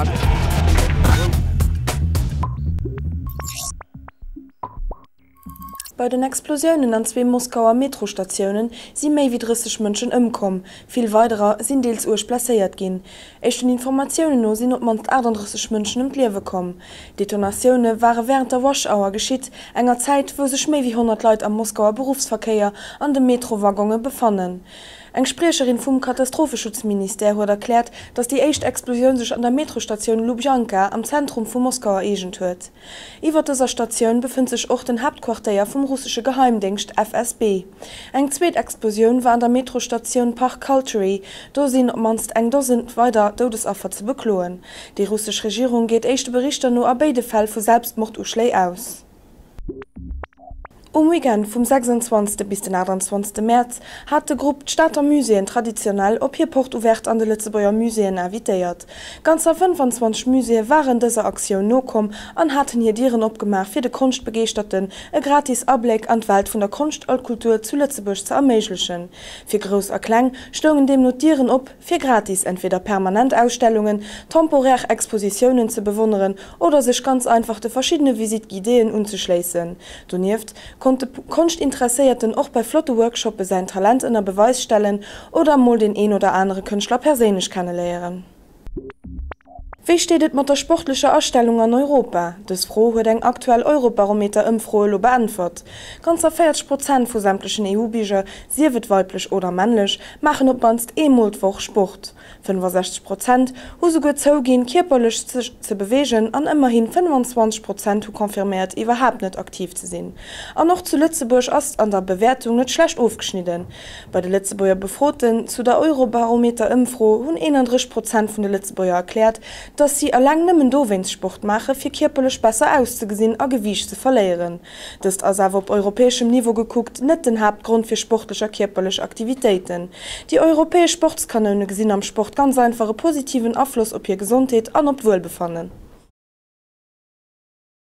Bei den Explosiounen an zwee Moskauer Metrostatioune si méi wéi 30 Mënschen ëmkomm, vill weiderer sinn deels uerg blesséiert ginn. Éischten Informatiounen no sinn op d'mannst 38 Mënschen ëm d'Liewe komm. D'Detonatioune ware wärend der Rush Hour geschitt, enger Zäit, wou sech méi wéi 100 Leit am Moskauer Beruffsverkéier an de Metrowaggone befannen. Eng Spriecherin vum Katastropheschutzministère huet erkläert, datt déi éischt Explosioun sech an der Metrostatioun Lubjanka am Zentrum vu Moskau ereegent huet. Iwwer dëser Statioun befënnt sech och den Haaptquartéier vum russesche Geheimdéngscht FSB. Eng zweet Explosioun war an der Metrostatioun Park Kultury, do sinn op d'mannst eng Dosen weider Doudesaffer ze bekloen. Déi russesch Regierung geet éischte Berichter no a béide Fäll vu Selbstmorduschléi aus. Um Weekend vum 26. Bis den 28. Mäerz hat de Grupp d'Stater Muséeën traditionell op hir Porte ouverte an de Lëtzebuerger Muséeën invitéiert. Ganzer 25 Muséeë waren dëser Aktioun nokomm an haten hir Dieren opgemaach fir de Konschtbegeeschterten e gratis Abléck an d'Welt vun der Konscht a Kultur zu Lëtzebuerg ze erméiglechen. Fir Grouss a Kleng stoungen deemno d'Dieren op, fir gratis entweder permanent Ausstellungen, temporär Expositiounen ze bewonneren oder sech ganz einfach de verschiddene Visite guidéeën unzeschléissen. Donieft konnt de Konschtinteresséierten och bei flotte Workshoppe säin Talent ënner Beweis stellen oder mol deen een oder anere Kënschtler perséinlech kenneléieren. Wéi steet et mat der sportlecher Astellung an Europa? Dës Fro huet eng aktuell Eurobarometer-Ëmfro elo beäntwert. Ganzer 40 Prozent vu sämtlechen EU-Bierger, sief et weiblech oder männlech, maachen op d'mannst eemol d'Woch Sport. 65 Prozent hu souguer zouginn, kierperlech sech ze beweegen an ëmmerhi 25 Prozent hu confirméiert, iwwerhaapt net aktiv ze sinn. An och zu Lëtzebuerg ass an der Bewäertung net schlecht ofgeschnidden. Bei de Lëtzebuerger Befroten zu der Eurobarometer-Ëmfro hunn 31 Prozent vun de Lëtzebuerger erkläert, datt si eleng nëmmen dowéinst Sport maache fir kierperlech besser auszegesinn a Gewiicht ze verléieren. Dëst ass awer op europäeschem Niveau gekuckt net den Haaptgrond fir sportlech a kierperlech Aktivitéiten. Déi europäesch Sportskanoune gesinn am Sport ganz einfach e positiven Afloss op hir Gesondheet an op d'Wuelbefannen.